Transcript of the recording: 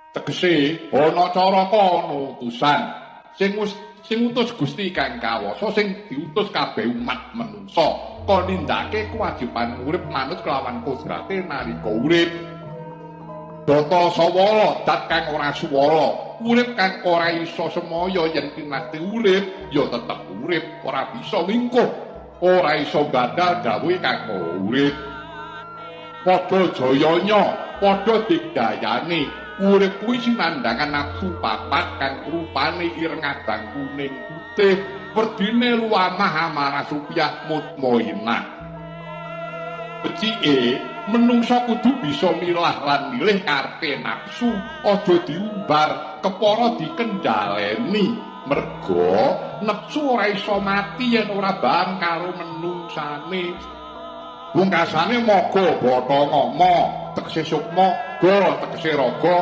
Tegese ana caraka ana utusan sing wis sing utus Gusti kang kawasa sing diutus kabeh umat manungsa kon nindakake kewajiban urip manut kelawan kodrate nalika urip. Data sawala dat kang ora suwala, urip kang ora iso semaya yen kinate urip ya tetep urip, ora bisa lingkuh, ora iso badal dawuhe kang urip. Padha jayanya, padha digdayane, urip kuwi sinandhangan nafsu papat kang rupane ireng abang kuning putih, werdine luamah amarah supiyah mutmainah. Becike menungsa kudu bisa milah lan milih karepe nafsu, aja diumbar, kepara dikendhaleni. Merga nepsu ora iso mati yen ora bareng karo menungsane. Pungkasane moga bathanga ma tegese sukma, ga tegese raga.